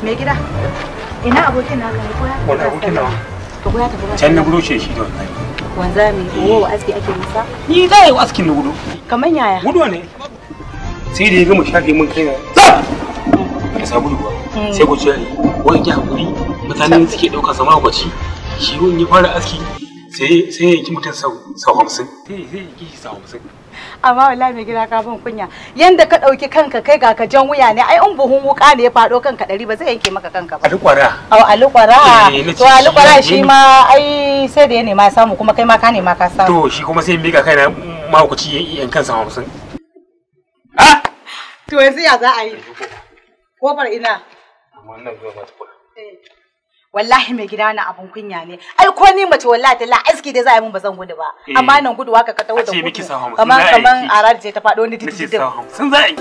Me gida? Ina abokin naka ne ko ya? Wani abokin nawa? To ko ya tafi ba? Can na gudu ce shi da wanzami. Wanzami, wo aski ake masa? Ni za a yi askin na gudu. Kaman yaya? Gudu ne. Sai da ya gama shafe min kaina. Zap! Da sabulu ba. Sai ku ce wai ki hakuri mutanen suke ɗaukar sama kwaci. Shi wani ya fara aski sai ya yanki mutum sau 50. Sai ya yanki shi sau 50. Amma wallahi mai gida ka ban kunya. Yanda ka ɗauki kanka kai ga ka jan wuya ne, ai in buhun wuka ne ya faɗo kanka 100 ba zai yanke maka kanka ba. Alƙwara. Au alƙwara. To alƙwara shi ma ai sai da ya nema samu kuma kai ma ka nema ka samu. To shi kuma sai mika kaina mahaukaci yankan sa 50. Ah! To yanzu ya za a yi? Kofar ina? Wannan zuwa ma tukuna. Wallahi mai gida na abun kunya ne. Ai ko ni mace wallahi talla aski dai za a yi mun ba zan gudu ba. Amma nan gudu haka ka taho da gudu. Kaman kaman arar ce ta faɗo ni didi. Nace sau 50 za a yi.